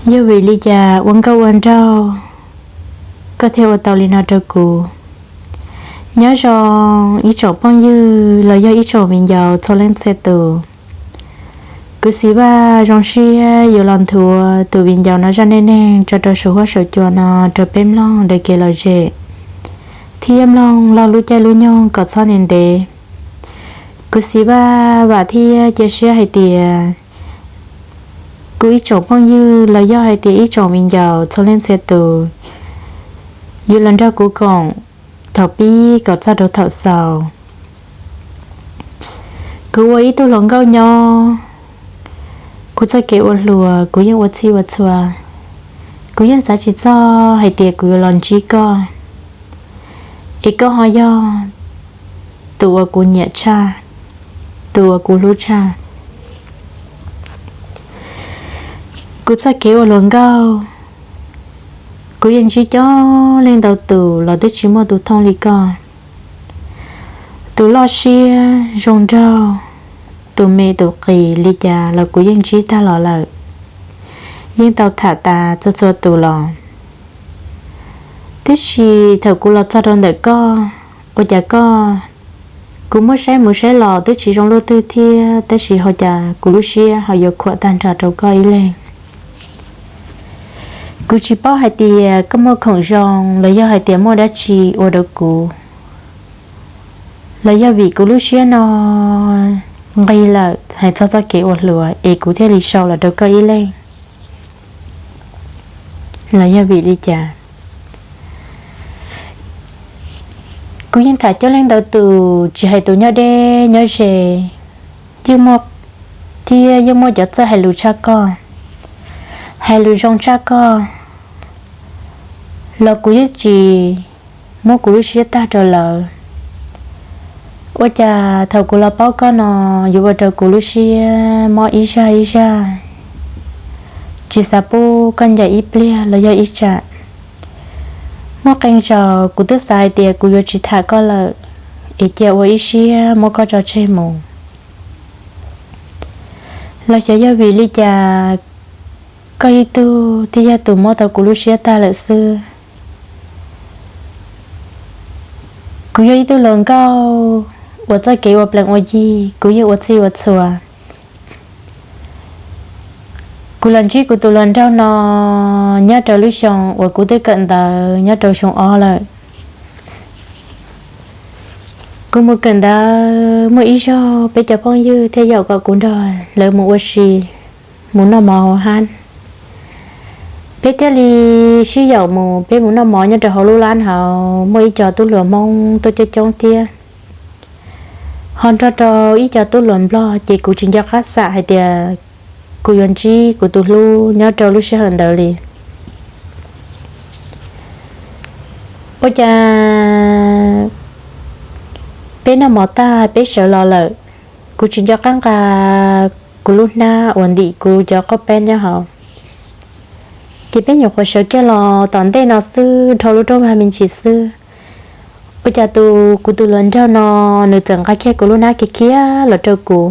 Yog vim li cas ua nkauj ua nraug koj thiaj ua tau li no rau kuv? Nyob zoo ib tsoom phooj ywg los yog ib tsoom viv ncaus txhua leej txhia tus. Kuv Xis Vaj zoo siab yuav los nthuav tus viv ncaus no zaj neej neeg tso rau saum huab saum cua no rau peb mloog daws kev lom zem thiab mloog laug lub caij lub nyoog kom txhob ntev ntev. Kuv Xis Vaj vam thiab cia siab hais tias kuv ib tsoom phooj ywg los yog hais tias ib tsoom viv ncaus txhua leej txhia tus yuav los nrog kuv koom thaum pib kom txog rau thaum xaus. Kuv ua ib tug hluas nkauj nyob, kuv txoj kev ua hluas kuv yeej ua txhij ua txhua. Kuv yeej xav tsis txog hais tias kuv yuav los ntsib koj, es koj ho yog tus uas kuv nyiam tshaj, tus uas kuv hlub tshaj. Kuv txoj kev ua hluas nkauj, kuv yeej ntsib coob leej ntau tus los twb tsis muaj tus thooj li koj. Tus loj siab zoo nraug, tus me tus qis li cas los kuv yeej ntsib tag los lawm, yeej tau tham tas txhua txhua tus los. Tiam sis thaum kuv los txog rau ntawm koj, ua cas koj, kuv muab saib mus saib los twb tsis zoo luaj twg thiab, tab sis ho cas kuv lub siab ho yuav khuam tag nrho rau koj ib leeg. Kuv tsis paub hais tias koj muaj khoom zoo los yog hais tias muaj dab tsi ua rau kuv, los yog vim kuv lub siab no nqig lawm hais txog txoj kev ua hluas es kuv thiaj li sau los rau koj ib leeg, los yog vim li cas. Kuv yeej tham coob leej ntau tus, tsis hais tus nyob deb nyob ze, yeej muaj, thiab yeej muaj cov txawj hais lus tshaj koj, hais lus zoo tshaj koj, los kuv yeej tsis muab kuv lub siab tag rau lawv. Ua cas thaum kuv los paub koj no yuav ua rau kuv lub siab mob ib zaj ib zaj, tsis xav pub koj ncaim ib pliag los yog ib tsam. Muaj qee zaus kuv twb xav hais tias kuv yuav tsis tham koj lawm, es cia ua ib siab muab koj tso tseg mus. Los xyov yog vim li cas, koj ib tug thiaj yog tus muab tau kuv lub siab tag lawm xwb. Kuv yog ib tug hluas nkauj uas txoj kev ua plees ua yi kuv yeej ua txhij ua txhua. Kuv los ntsib kuv tus hluas nraug no nyob rau lub xyoo uas kuv twb kawm ntawv nyob rau xyoo ob lawm. Kuv mus kawm ntawv muaj ib zaug peb cov phooj ywg thiaj yaum kom kuv nrog lawv mus ua si, mus noj mov hauv hab. Peb thiaj li sib yaum mus, peb mus noj mov nyob rau hauv lub lab hauv, muaj ib co tub hluas Hmoob tuaj coob coob thiab, ho nrog rau ib co tub hluas Nplog, ces kuv tsis nco qab xam hais tias kuv yuav ntsib kuv tus hlub nyob rau lub sij hawm ntawd li. Ua cas peb noj mov tag peb sawv los lawm, kuv tsis nco qab nqa kuv lub hnab uas ntim kuv cov qauj peb nyob hauv, ces peb nyuam qhuav sawv kiag los tom ntej no xwb, dhau lub rooj vag me ntsis xwb, ua cas tus, kuv tus hluas nraug no nws txawm nqa kiag kuv lub hnab kiag khiav los rau kuv.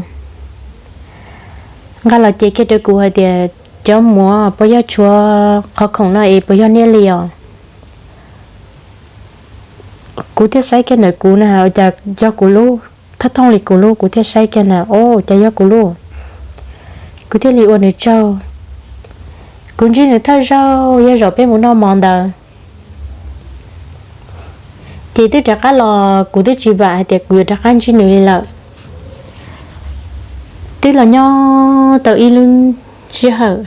Nqa los ces kiag rau kuv hais tias, cov muam, puas yog tshuav qhov khoom no es puas yog niaj li os? Kuv thiaj saib kiag ntawm kuv na, ua cas yog kuv lub, thooj thooj li kuv lub, kuv thiaj saib kiag na, o, cas yog kuv lub. Kuv thiaj li ua nws tsaug. Kuv ntsib nws thawj zaug yog zaum peb mus noj mov ntawd, ces twb rov qab los, kuv twb tsis vam hais tias kuv yuav rov qab ntsib nws li lawm. Twb los nyob tau ib lub sij hawm,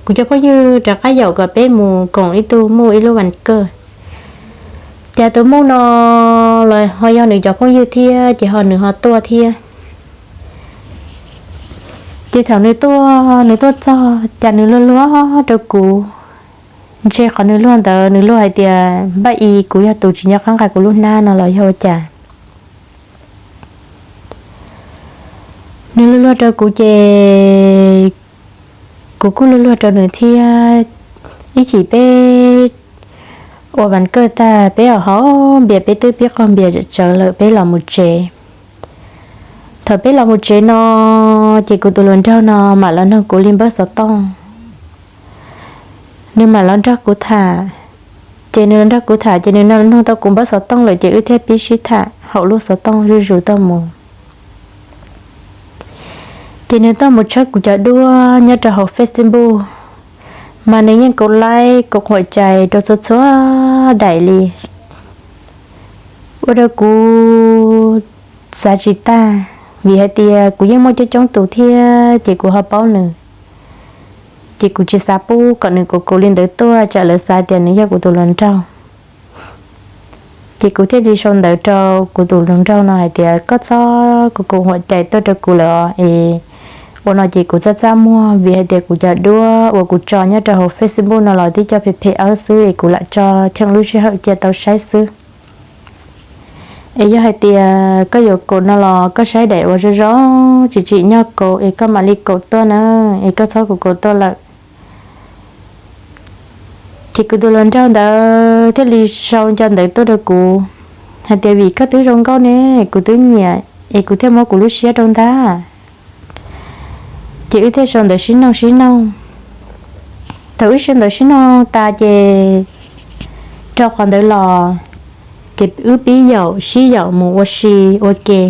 kuv cov phooj ywg rov qab yaum kom peb mus koom ib tug muaj ib lub vas kawj. Cas tus muj no los ho yog nws cov phooj ywg thiab, ces ho nws ho tuaj thiab. Ces thaum nws tuaj, nws tuaj txog cas nws luag luag rau kuv, ntshe qhov nws luag ntawd nws luag hais tias npaj i kuv yog tus tsis nco qab nqa kuv lub hnab no los yog ua cas. Nws luag luag rau kuv ces kuv kuj luag luag rau nws thiab. Ib chim peb ua vas kawj tag peb haus npias, peb twb pib qaug npias tsawv lawm peb los mus tsev. Thaum peb los mus tsev no, ces kuv tus hluas nraug no mam los nug kuv li npawb xov tooj. nws mam los nrog kuv tham. Ces nws los nrog kuv tham ces nws nug tau kuv npawb xov tooj lawm ces wb thiaj pib sib tham hauv lub xov tooj zuj zus tuaj mus. Ces nws tuaj mus tshawb kuv cov duab nyob rau hauv Facebook, mas nws yeej kaum like kaum huam cai rau txhua txhua daim li. Ua rau kuv xav tsis tag, vim hais tias kuv yeej muaj coob coob tus thiab ces kuv ho paub nws, ces kuv tsis xav pub kom nws kaum kaum li ntawd tuaj tsam lawv xav tias nws yog kuv tus hluas nraug. Ces kuv thiaj li sau ntawv rau kuv tus hluas nraug no hais tias koj txhob kaum kaum huam cai tuaj rau kuv lawm os es ua no ces kuv txaj txaj muag vim hais tias kuv cov duab uas kuv tso nyob rau hauv Facebook no los tib co phem phem awb xwb es kuv lam tso cheem lub sij hawm cia tau saib xwb. Es yog hais tias koj yuav kaum no los koj saib daim uas zoo zoo tsis tsim nyog kaum es koj mam li kaum tuaj na, es koj txhob kaum kaum tuaj lawm. Ces kuv tus hluas nraug ntawd thiaj li sau nco ntawv tuaj rau kuv hais tias vim koj twb zoo nkauj ne, kuv twb nyiam es kuv thiaj muab kuv lub siab rau ntag. Ces wb thiaj sau ntawv sib noog sib noog. Thaum wb sau ntawv sib noog tas ces rau qhov ntawd los ces wb pib yaum sib yaum mus ua si ua ke,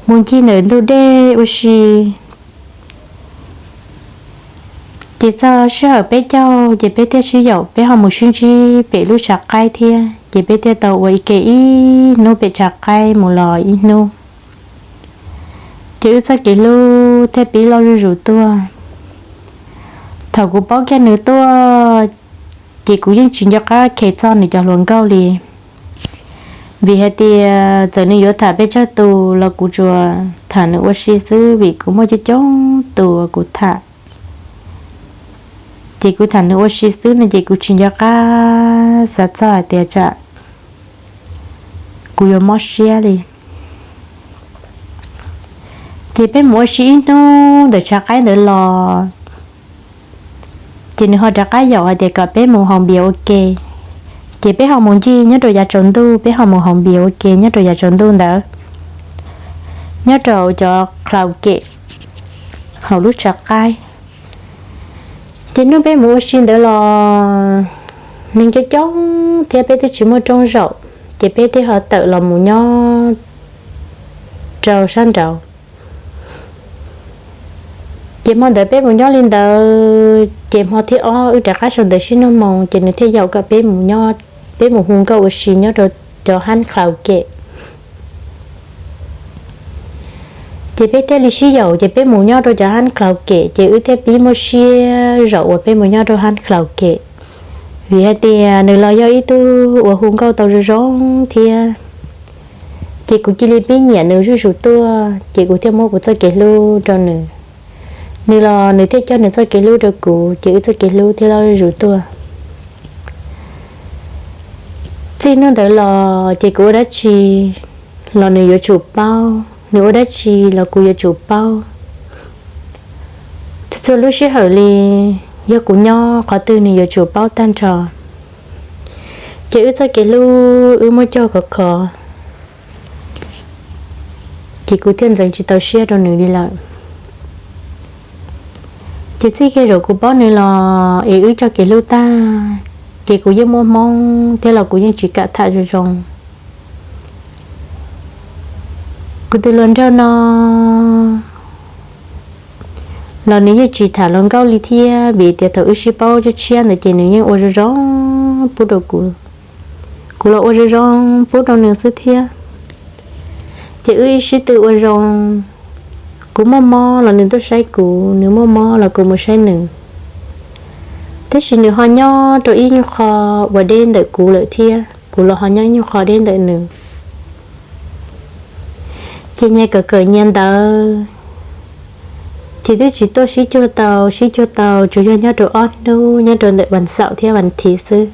mus ncig ntawm ntug dej ua si. Ces txog sij hawm peb caug ces peb thiaj sib yaum peb ho mus sib ntsib pem lub tshav qaib thiab ces peb thiaj tau ua ib ke ib hnub pem tshav qaib mus los ib hnub. Ces wb txoj kev hlub thiaj pib loj zuj zus tuaj. Thaum kuv paub kiag nws tuaj ces kuv yeej tsis nco qab khes txog nws cov hluas nkauj li, vim hais tias txawm nws yuav tham peb tsawg tus los kuv tsuas tham nws ua si xwb vim kuv muaj coob coob tus uas kuv tham. Ces kuv tham nws ua si xwb no ces kuv tsis nco qab xav txog hais tias tsam kuv yuav mob siab li. Ces peb mus ua si ib hnub ntawm tshav qaib ntawd los ces nws ho rov qab yaum hais tias kom peb mus haus npias ua ke. Ces peb ho mus ncig nyob rau yav tsaus ntuj, peb ho mus haus npias ua ke nyob rau yav tsaus ntuj ntawd, nyob rau cov khaus kem hauv lub tshav qaib. Ces hnub peb mus ua si ntawd los neeg coob coob thiab peb twb tsis muaj rooj zaum, ces peb thiaj ho tawm los mus nyob rau sab nraud. Ces hmo ntawd peb mus nyob li ntawd ces hmo thib ob wb rov qab sau ntawv sib nug moo ces nws thiaj yaum kom peb mus nyob, peb mus hu nkauj ua si nyob rau cov hab khaus kem. Ces peb thiaj li sib yaum ces peb mus nyob rau cov hab khaus kem ces wb thiaj pib muaj siab zaum uas peb mus nyob rau hab khaus kem. Vim hais tias nws los yog ib tug uas hu nkauj tau zoo zoo thiab, ces kuv cia li pib nyiam nws zuj zus tuaj ces kuv thiaj muab kuv txoj kev hlub rau nws. Nws los nws thiaj coj nws txoj kev hlub rau kuv ces wb txoj kev hlub thiaj loj zuj zus tuaj. Txij hnub ntawd los ces kuv ua dab tsi los nws yuav tsum paub, nws ua dab tsi los kuv yuav tsum paub. Txhua txhua lub sij hawm li yog kuv nyob qhov twg nws yuav tsum paub tag nrho. Ces wb txoj kev hlub wb muab cog khov kho, ces kuv thiaj ntxeev tsis tau siab rau nws li lawm. Ces txij kiag zaum kuv paub nws los es wb cog kev hlub tag, ces kuv yeej muaj hmoob thiab los kuv yeej tsis kam tham zoo zoo. Kuv tus hluas nraug no los nws yeej tsis tham hluas nkauj li thiab vim tias thaum wb sib paub tshiab tshiab ntawd ces nws yeej ua zoo zoo pub rau kuv, kuv los ua zoo zoo pub rau nws xwb thiab. Ces wb ib sib tw ua zoo, kuv muaj mob los nws tuaj saib kuv, nws muaj mob los kuv mus saib nws. Tab sis nws ho nyob rau ib nyuag qho uas deb ntawm kuv lawm thiab kuv los ho nyob ib nyuag qho deb ntawm nws. Ces nyias kawm kawm nyias ntawd, ces twb tsis tuaj sib cuag tau, sib cuag tau tsuas yog nyob rau ob hnub nyob rau ntawm vas xaum thiab vas thiv xwb.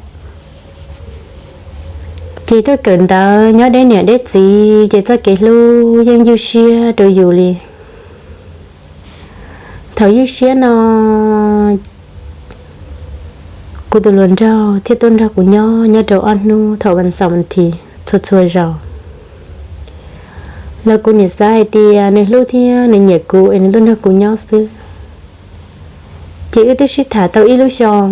Ces tuaj kawm ntawv nyob deb niam deb txiv ces txoj kev hlub yeej ywj siab rau yus li. Thaum ywj siab no kuv tus hluas nraug thiaj tuaj nrog kuv nyob nyob rau ob hnub thaum vas xaum vas thiv txhua txhua zaus. Los kuv niam xav hais tias nws hlub thiab nws nyiam kuv es nws tuaj nrog kuv nyob xwb. Ces wb twb sib tham tau ib lub xyoo,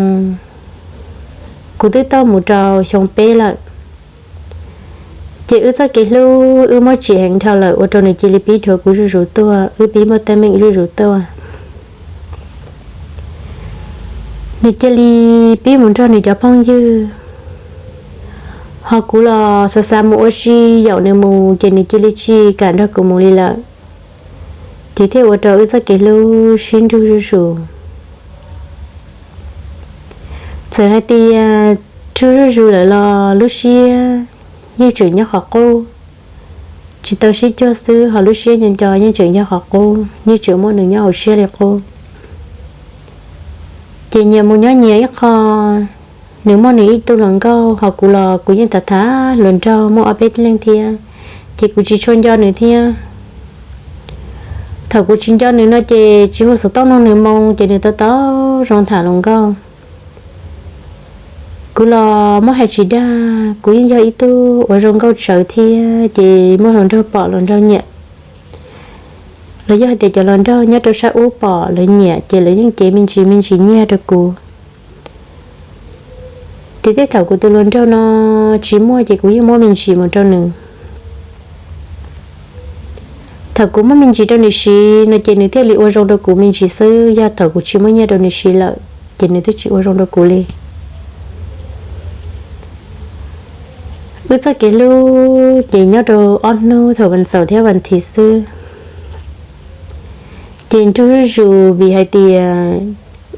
kuv twb tau mus rau xyoo peb lawm. Ces wb txoj kev hlub wb muab tsim heev dhau lawm ua rau nws cia li pib dhuav kuv zuj zus tuaj, wb pib muaj teeb meem zuj zus tuaj. Nws cia li pib mus nrog nws cov phooj ywg, ho kuv los xav xav mus ua si yaum nws mus ces nws cia li tsis kam nrog kuv mus li lawm. Ces thiaj ua rau wb txoj kev hlub sib nrug zuj zus. Txawm hais tias nrug zuj zus lawm los lub siab yeej tseem nyob qhov qub. Tsis tau sib cuag xwb ho lub siab nco nco yeej tseem yog qhov qub, yeej tseem muaj nws nyob hauv siab li qub. Ces nyias mus nyob nyias ib qho, nws muaj nws ib tug hluas nkauj ho kuv los kuv yeej tham tham hluas nraug muaj ob peb leeg thiab, ces kuv tsis tshua nco nws thiab. Thaum kuv tsis nco nws no ces tsis hu xov tooj nug nws moo ces nws tau tau zoo tham hluas nkauj. Kuv los muab hais tsis dag, kuv yeej yog ib tug uas zoo nkauj tsawv thiab ces muaj hluas nraug pom hluas nraug nyiam, los yog hais tias cov hluas nraug nyob rau sab ub pom lawv nyiam ces lawv yeej cev me ntsis me ntsis nyiaj rau kuv. Ces tej thaum kuv tus hluas nraug no tsis muaj ces kuv yeej muab me ntsis mus rau nws. Thaum kuv muab me ntsis rau nws siv no ces nws thiaj li ua zoo rau kuv me ntsis xwb, yog thaum kuv tsis muab nyiaj rau nws siv lawm ces nws twb tsis ua zoo rau kuv li. Wb txoj kev hlub ces nyob rau ob hnub thaum vas xaum thiab vas thiv xwb. Ces nrug zuj zus vim hais tias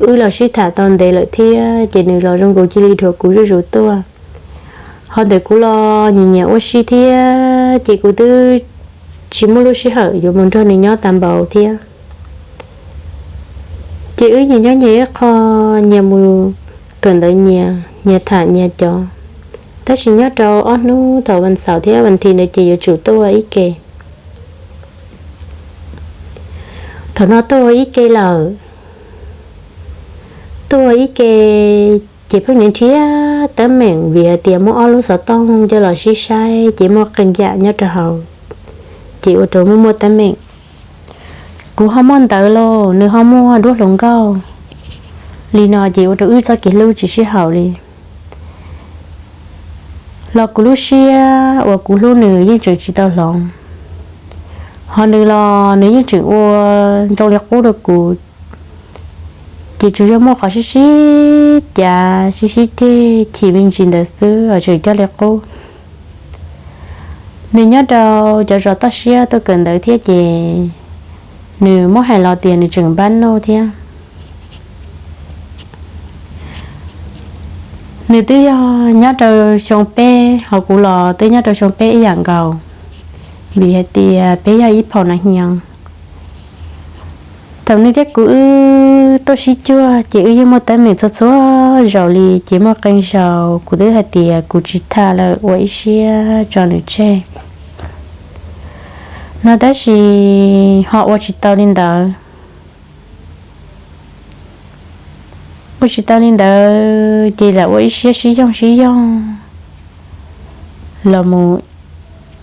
wb los sib tham tau ntev lawm thiab ces nws los zoo nkaus cia li dhuav kuv zuj zus tuaj. Ho ntawm kuv los nyiam nyiam ua si thiab ces kuv twb tsis muaj lub sij hawm yuav mus nrog nws nyob tas npaum thiab. Ces wb nyias nyob nyias ib qho, nyias mus kawm ntawv nyias, nyias tham nyias cov. Tab sis nyob rau ob hnub thaum vas xaum thiab vas thiv ntawd ces yuav tsum tuaj ua ib ke. Thaum no tuaj ua ib ke lawm, tuaj ua ib ke ces pheej nrhiav teeb meem vim hais tias muaj ob lub xov tooj coj los sib saib ces muaj qee yam nyob rau hauv, ces ua rau muaj muaj teeb meem. Kuv ho muaj ntawv los nws ho muaj duab hluas nkauj li no ces ua rau wb txoj kev hlub tsis sib haum li. Los kuv lub siab uas kuv hlub nws yeej tseem tsis tau hloov, ho nws los nws yeej tseem ua zoo li qub rau kuv. Ces tsuas yog muaj qhov sib sib cav sib sib ceg chim me ntsis ntawd xwb los tseem coj li qub. Nws nyob rau cov zos toj siab tuaj kawm ntawv thiab ces nws muab hais los tias nws tseem npab noj thiab. Nws twb yog nyob rau xyoo peb ho kuv los twb nyob rau xyoo peb ib yam nkaus, vim hais tias peb yog ib phaum nas hnyoo. Thaum nws thiab kuv wb tuaj sib cuag ces wb yeej muaj teeb meem txhua txhua zaus li ces muaj qee zaus kuv twb hais tias kuv tsis tham lawm ua ib siab tso nws tseg no tab sis ho ua tsis tau li ntawd. Ua tsis tau li ntawd ces lam ua ib siab sib yoog sib yoog los mus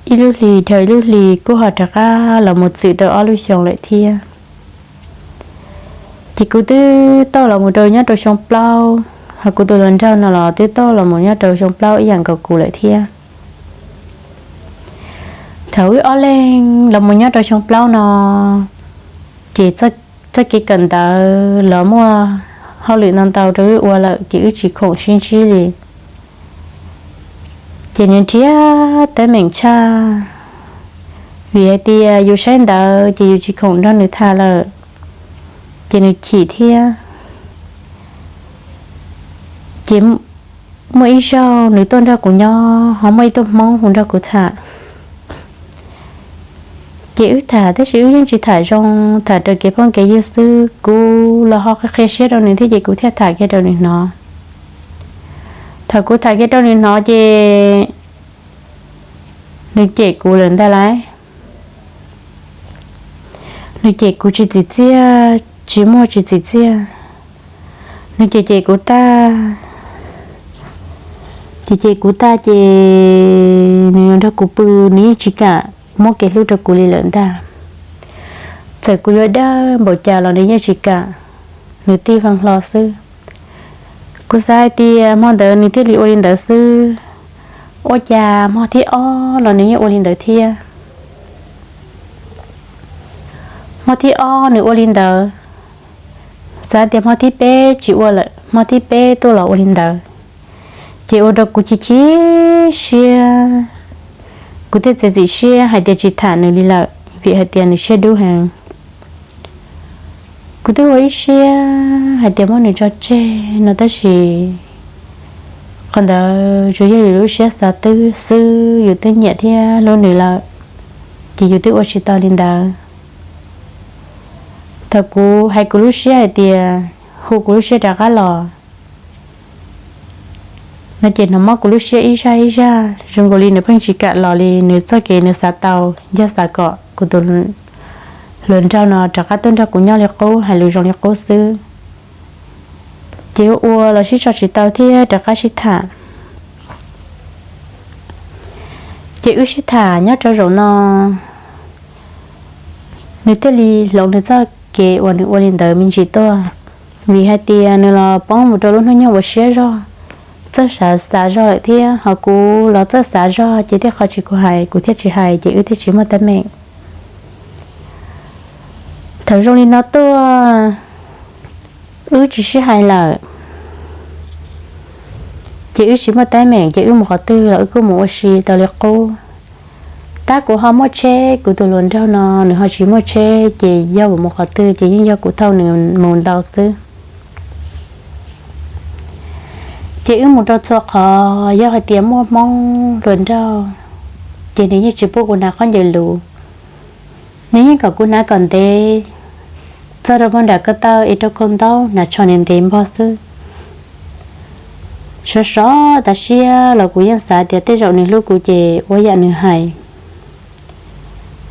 ib lub hlis dhau ib lub hlis kuj ho rov qab los mus txwm rau ob lub xyoo lawm thiab. Ces kuv twb tau los mus rau nyob rau xyoo plaub, ho kuv tus hluas nraug no los twb tau los mus nyob rau xyoo plaub ib yam nkaus kuv lawm thiab. Thaum wb ob leeg los mus nyob rau xyoo plaub no ces txoj kev kawm ntawv los muaj hauj lwm ntau ntau rau wb ua lawm ces wb tsis khoom sib ntsib li. Ces nws nrhiav teeb meem tshaj, vim hais tias yus saib ntawv ces yus tsis khoom nrog nws tham lawm, ces nws chim thiab. Ces muaj ib zaug nws tuaj nrog kuv nyob ho muaj ib tug Hmoob hu nrog kuv tham. Ces wb tham tab sis wb yeej tsis tham zoo, tham raws kev phooj kev ywg xwb. Kuv los ho qhia siab rau nws thiab ces kuv thiaj tham kiag rau nws hnov. Thaum kuv tham kiag rau nws hnov ces nws cem kuv lawm ntag lauj. Nws cem kuv tsis txim txiaj, tsis muaj tsis txim txiaj. Nws cem cem kuv tag, cem cem kuv tag ces nws yuav nrog kuv pw, nws yeej tsis kam muab kev hlub rau kuv li lawm ntag. Txawm kuv yuav dawb npaum cas los nws yeej tsis kam. nws tig fee hlo xwb. Kuv xav hais tias hmo ntawd nws thiaj li ua li ntawd xwb, ua cas hmo thib ob los nws yeej ua li ntawd thiab. Hmo thib ob nws ua li ntawd, xav tias hmo thib peb tsis ua lawm, hmo thib peb tuaj los ua li ntawd, ces ua rau kuv chim chim siab. Kuv thiaj txiav txim siab hais tias tsis tham nws li lawm vim hais tias nws siab dub heev. Kuv twb ua ib siab hais tias muab nws tso tseg no tab sis qhov ntawd tsuas yog yus lub siab xav twb xwb, yus twb nyiam thiab hlub nws lawm, ces yus twb ua tsis tau li ntawd. Thaum kuv hais kuv lub siab hais tias hu kuv lub siab rov qab los no ces hnov mob kuv lub siab ib zaj ib zaj zoo nkaus li nws pheej tsis kam los li, nws txoj kev nws xav tau yog xav kom kuv tus hluas nraug no rov qab tuaj nrog kuv nyob li qub, hais lus zoo li qub xwb. Ces ua los sib tso tsis tau thiab rov qab sib tham. Ces wb sib tham nyob rau zaum no, nws thiaj li hloov nws txoj kev uas nws ua li ntawd me ntsis tuaj, vim hais tias nws los poob mus rau lub hnub nyoog uas siab zog, txawj xav xav zog lawm thiab. Ho kuv los txawj xav zog ces tej qho tsis kuv hais kuv thiaj tsis hais ces wb thiaj tsis muaj teeb meem. Thaum zoo li no tuaj, wb tsis sib hais lawm, ces wb tsis muaj teeb meem ces wb mus qhov twg los wb kuj mus ua si tau li qub. Tab kuv ho muaj tsheb, kuv tus hluas nraug no nws ho tsis muaj tsheb ces yog mus qhov twg ces yeej yog kuv thauj nws mus ntau xwb. Ces wb mus rau txhua qhov, yog hais tias muaj Hmoob hluas nraug ces nws yeej tsis pub kuv hnav khaub ncaws luv. Nws yeej kom kuv hnav kom ntev txog rau npoo nram ko taw es rau khau ntaub hnav tsho ntev ntev npog xwb. Sov sov tas siab los kuv yeej xav tias tej zaum nws hlub kuv ces ua yam nws hais,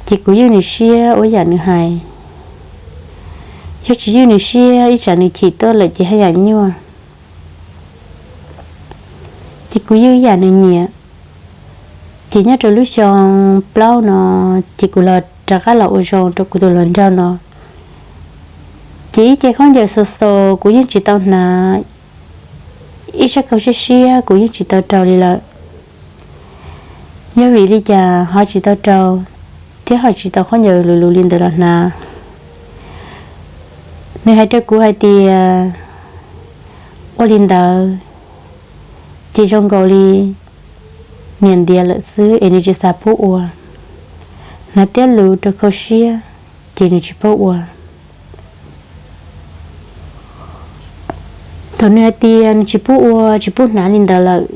ces kuv ywj nws siab ua yam nws hais. Yog tsis ywj nws siab ib tsam nws chim tuaj lawm ces haj yam nyuaj. Ces kuv ywj ib yam nws nyiam. Ces nyob rau lub xyoo plaub no, ces kuv los rov qab los ua zoo rau kuv tus hluas nraug no. Ces ib ce khaub ncaws xus xus kuv yeej tsis tau hnav, ib sab kaug siab siab kuv yeej tsis tau rau li lawm. Yog vim li cas ho tsis tau rau, thiab ho tsis tau khaub ncaws luv luv li ntawd los hnav? Nws hais rau kuv hais tias ua li ntawd ces zoo nkaus li niam ntiav lawm xwb es nws tsis xav pub ua. Hnav tiab luv rau khau siab ces nws tsis pub ua. Thaum nws hais tias nws tsis pub ua tsis pub hnav li ntawd lawm,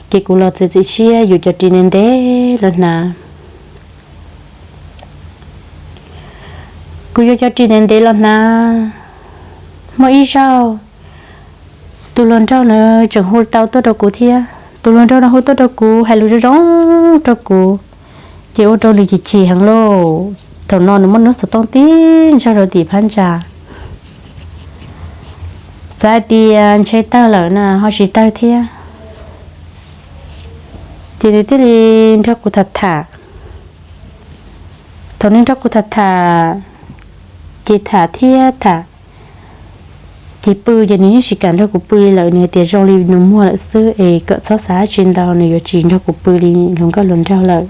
ces kuv los txiav txim siab yuav cov ris ntev ntev los hnav. Kuv yuav cov ris ntev ntev los hnav. Muaj ib zaug tus hluas nraug na tseem hu tau tuaj rau kuv thiab. Tus hluas nraug no hu tuaj rau kuv hais lus zoo zoo rau kuv, ces ua rau nws chim chim heev lauj. Thaum no nws muab nws xov tooj tib ntsag rau tim phab ntsa, xav hais tias ntshe tawg lawm na ho tsis tawg thiab. Ces nws thiaj li nrog kuv tham tham. Thaum nws nrog kuv tham tham, ces tham thiab tham, ces pw ces nws yeej tsis kam nrog kuv pw li lawm, nws tias zoo li nws muag lawm xwb es kom txhob xav dab tsi ntau, nws yuav tsis nrog kuv pw li hluas nkauj hluas nraug lawm.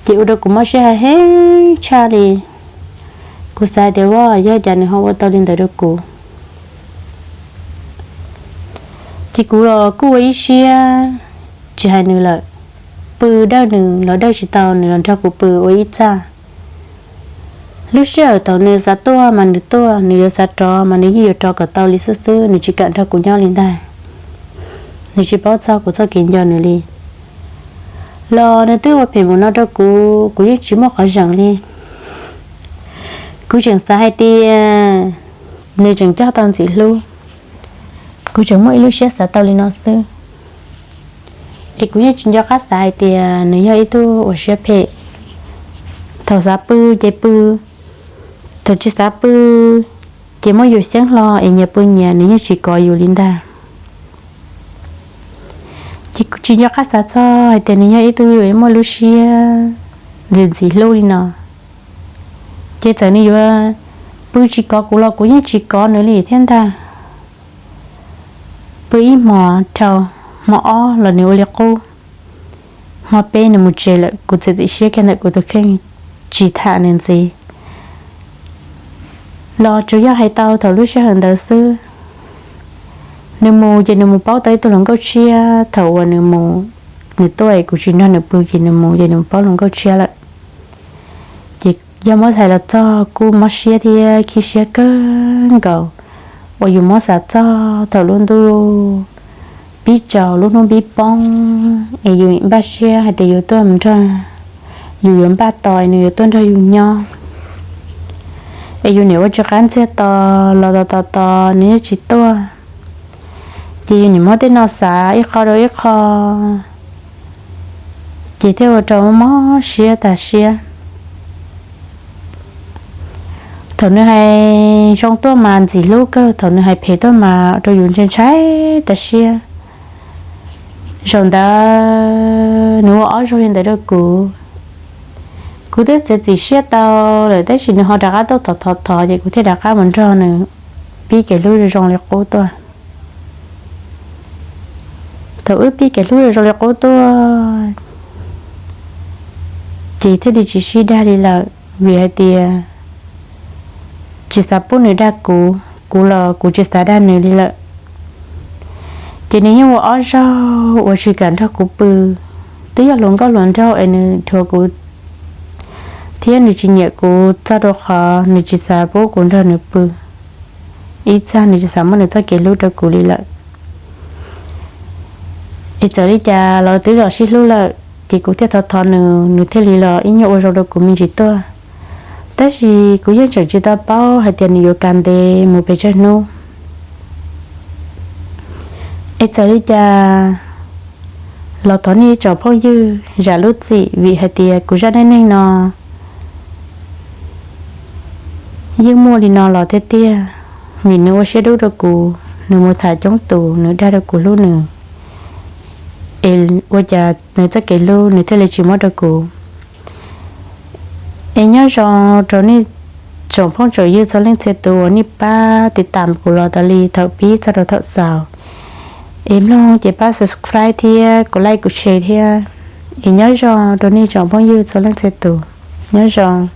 Ces ua rau kuv mob siab heev tshaj li. Kuv xav tias ua yog cas nws ho ua tau li ntawd rau kuv. Ces kuv los kuj ua ib siab tsis hais nws lawm, pw dawj nws los dawj tsis tau, nws los nrog kuv pw ua ib txaj. Lub sij hawm thaum nws xav tuaj mas nws tuaj, nws yuav xav rov mas nws yeej yuav rov kom tau li xwb xwb, nws tsis kam nrog kuv nyob li ntag. Nws tsis paub txog kuv txoj kev nco nws li. Los nws twb ua phem mus no rau kuv, kuv yeej tsis muaj qhov zeem li. Kuv tseem xav hais tias nws tseem coj tau ntxim hlub, kuv tseem muaj ib lub siab xav tau li no xwb. Es kuv yeej tsis nco qab xav hais tias nws yog ib tug uas siab phem. Thaum xav pw ces pw, thaum tsis xav pw ces muab yus xyeeb hlo es nyias pw nyias, nws yeej tsis kov yus li ntag. Ces kuv tsis nco qab xav txog hais tias nws yog ib tug muaj lub siab ntxim ntxim hlub li no. Ces txawm nws yuav pw tsis kov kuv los kuv yeej tsis kov nws li thiab ntag. Pw ib hmo dhau, hmo ob los nws ua li qub. Hmo peb nws mus tsev lawm, kuv txiav txim siab kiag ntawm kuv tus kheej, tsis tham nws ntxiv. Los tsuas yog hais tau thaum lub sij hawm ntawd xwb. Nws mus ces nws mus paub tau ib tug hluas nkauj tshiab, thaum uas nws mus, nws tuaj es kuv tsis nrog nws pw ces nws mus ces nws mus paub hluas nkauj tshiab lawm. Ces yog muab hais los txog kuj mob siab thiab khib siab kawg nkaus uas yus muab xav txog thaum lub ntuj pib tsaus lub hnub pib poob es yus npaj siab hais tias yus tuaj mus nrog, yus yuav npaj tos es nws yuav tuaj nrog yus nyob. Es yus niam ua tsis qab ntxiag tos los tos tos tos nws yeej tsis tuaj. Ces yus niam muab tej no xav ib qho rau ib qho, ces thiaj ua rau mob siab tas siab. Thaum nws hais zoo tuaj mas ntxim hlub kawg, thaum nws hais phem tuaj mas rau yus ntshai ntshai tas siab. Zaum ntawd nws ua ob zaug li ntawd rau kuv. Kuv twb txiav txim siab tau lawm tab sis nws ho rov qab tuaj thov thov thov ces kuv thiaj rov qab mus nrog nws pib kev hlub zoo zoo li qub tuaj. Thaum wb pib kev hlub zoo zoo li qub tuaj, ces thiaj li tsis sib dag li lawm vim hais tias tsis xav pub nws dag kuv, kuv los kuv tsis xav dag nws li lawm. Ces nws yeej ua ob zaug uas tsis kam nrog kuv pw. Twb yog hluas nkauj hluas nraug es nws dhuav kuv thiab nws tsis nyiam kuv txog rau qhov nws tsis xav pub kuv nrog nws pw, ib txog nws tsis xav muab nws txoj kev hlub rau kuv li lawm. Es txawm li cas los twb los sib hlub lawm ces kuv thiaj thov thov nws, nws thiaj li los ib nyuag ua zoo rau kuv me ntsis tuaj. Tab sis kuv yeej tseem tsis tau paub hais tias nws yuav kav ntev mus pes tsawg hnub. Es txawm li cas los thov nej tsoom phooj ywg zam lub txim vim hais tias kuv zaj dab neeg no yeej muaj li no los tiag tiag, vim nws ua siab dub rau kuv, nws mus tham coob tus, nws dag rau kuv hlub nws, es ua cas nws txoj kev hlub nws thiaj li tsis muab rau kuv. Es nyob zoo rau nej tsoom phooj tsoom ywg txhua leej txhia tus uas nej pab tiv tam kuv los tas li thaum pib txog rau thaum xaus. Es mloog ces pab subscribe thiab kuv like kuv share thiab. Es nyob zoo rau nej tsoom phooj ywg txhua leej txhia tus, nyob zoo.